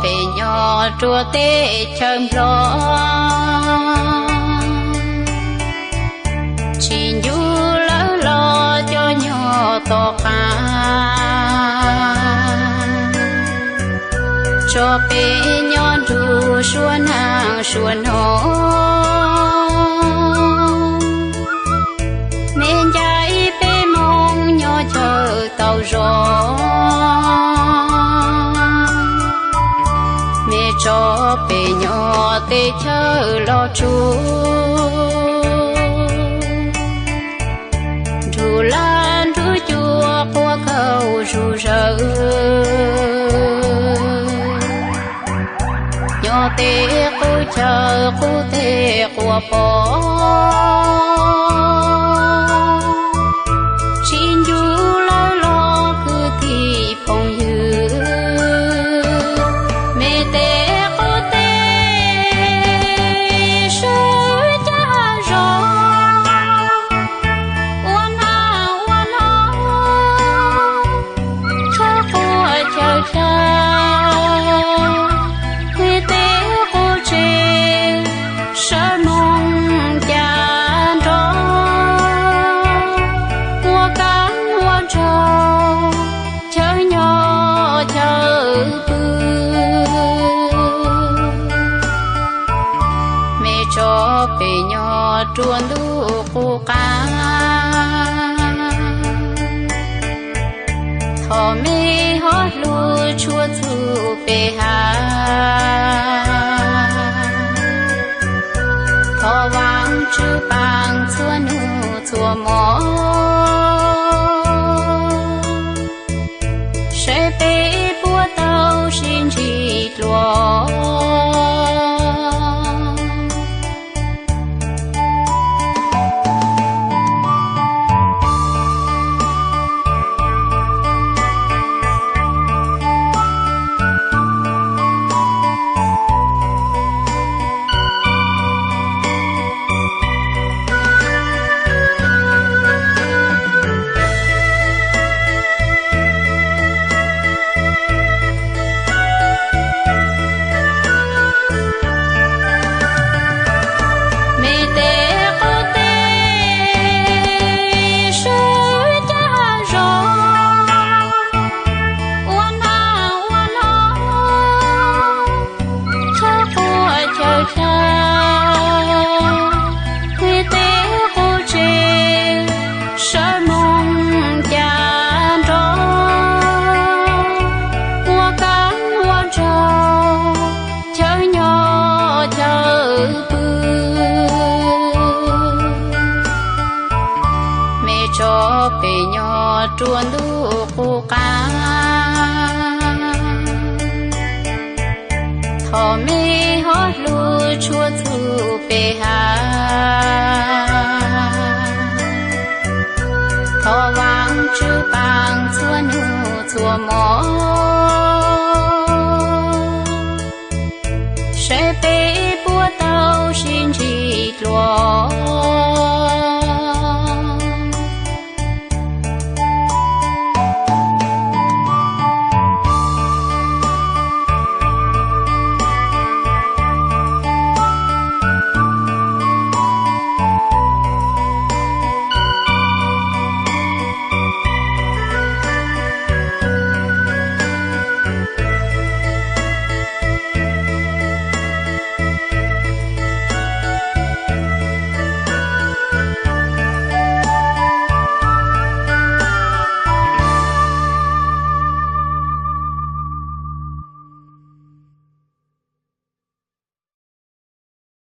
Pem nyob rua teb chaws Nplog, tsis ncu lawv los cov nyob tom qab, tso peb nyob nrug suav naag suav noog. Mej ncaim peb Moob nyob chaw tau zoo, mej tso pem nyob teb chaws log tsuj, nrug laj nrug cua quas kaug zuj zawg, nyob tej qub chaw qub teg quas pom, tsis ncu lawv los kwv tij phooj ywg, mej tej qub teg sawv caag zoo, ua nag ua noog, chaw quas chaw caug, mej tej qub teg sawv moog ca nrov, ua kaab ua nraug, chaw nyob chaw pw. Mej tso pem nyob rua ntuj qub qaab, thov mej hov hlub txhua txug peb hab, thov Vaajtswv paab txhua nub txhua mo, saib peb puab tau sib ntsib dlua. Mej tej qub teg sawv caag zoo, ua nag ua noog, chaw quas chaw caug, mej tej qub teg sawv moog ca nrov, ua kaab ua nraug, chaw nyob chaw pw. Mej tso pem nyob rua ntuj qub qaab, thov mej hov hlub txhua txug peb hab, thov Vaajtswv paab txhua nub txhua mo.